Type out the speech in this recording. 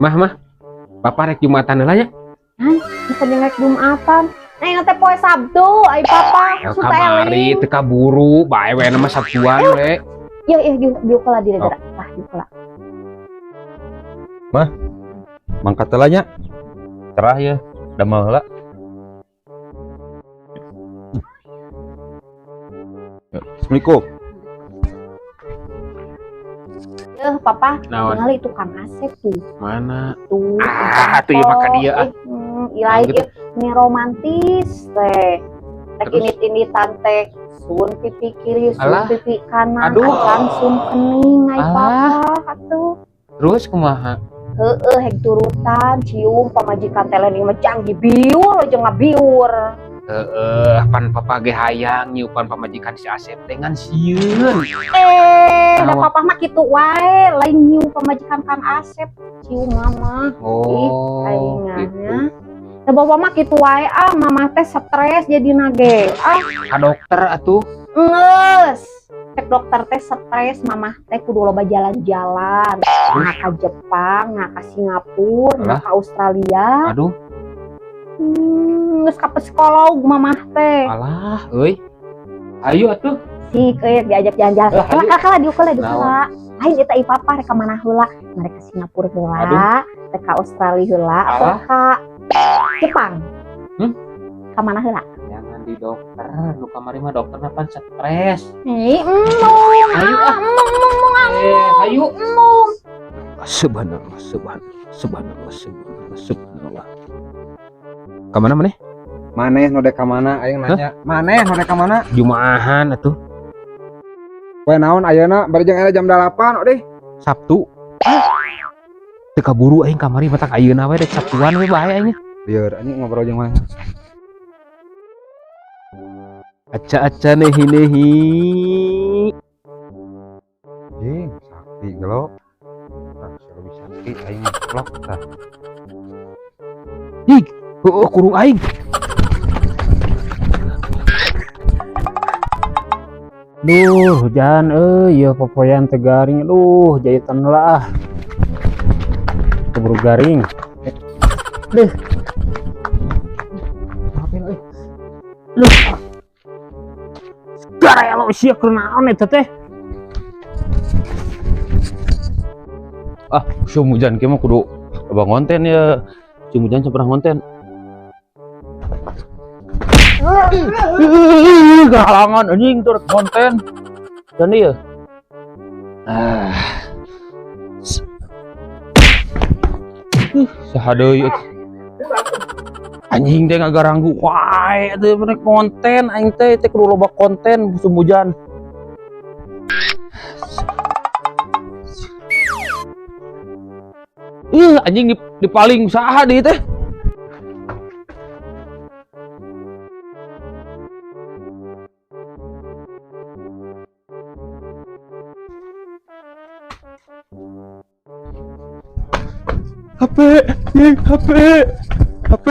Mah, mah. Papa rek Jumatan heula nya. Bisa rek Jumatan. Nah, teh poe Sabtu, ai papa Ya suka kamari eling. Teu kaburu, bae we mah Sabtuan we. Iya, iya, diuk heula di gerak. Tah, diuk heula. Mangkat heula nya. Cerah ya, damel heula. Ya, Assalamualaikum. Eh, papa, Naon? tinggal itu Kang Asep tuh. Mana? Tuh. Ah, tuh ieu mah ka dieu ah. Ilai Gitu. Ieu ini romantis teh. Rek Terus? Indit-inditan teh sun pipi kiri, sun Alah. Pipi kanan, Aduh. Acan sun kening ai Alah. Papa atuh. Terus kumaha? Heeh, hek turutan cium pamajikan teh lain mah canggih biur aja ngabiur. Heeh, pan papa ge hayang nyiupan pamajikan si Asep teh ngan sieun. Eh, da Naon? Papa mah kitu wae, lain nyium pamajikan Kang Asep, cium mama. Oh, Aing gitu. Da bapak mah kitu wae ah, mama teh stres jadi nage. Ah, Ka dokter atuh. Nges. Cek dokter teh stres, mama teh kudu loba jalan-jalan. Nah ka Jepang, nah ka Singapura, nah Alah. Ka Australia. Aduh, Geus ka psikolog mamah teh. Alah, euy. Ayo atuh. Si kayak diajak jalan-jalan. Eh, Kala ayo. kala kala diuk heula, diuk heula. Lain eta i papa rek ka mana heula? Mereka Singapura heula, rek ka Australia heula, atau Alah. Ka Jepang? Hmm? Ka mana heula? Jangan di dokter, nu kamari mah dokterna pan stres. Ih, embung, Ayo, ah. embung, embung, ah, Eh, ayo. embung. Subhanallah, subhanallah, subhanallah, subhanallah, subhanallah. Kamana maneh? Maneh nu dek ka mana aing nanya. Maneh nu dek ka mana? Jumaahan atuh. Poe naon ayeuna bari jeung jam 8 odeh. Sabtu. Teu kaburu aing kamari matak ayeuna we rek Sabtuan we bae aing. Lieur anjing ngobrol jeung maneh. Aca-aca nehi nehi. Jing, sakti gelo. Ah, si lebih sakti aing mah goblok tah. Ih, heueuh kurung aing. Duh, hujan euy, ieu popoyan teu garing. Aduh, jahitan lah ah. Keburu garing. Duh. Maafin euy. Duh. Garelo sia keur naon eta teh? Ah, musim hujan kieu mah kudu loba ngonten ya. Musim hujan pernah ngonten. Ih, gahalangan anjing tur konten. Dan dia. Ah. Saha deui euy. Anjing teh ngagaranggu wae teh bener konten aing teh teh kudu loba konten musim hujan. Ih, anjing di paling saha deui teh. HP, anjing, HP. HP.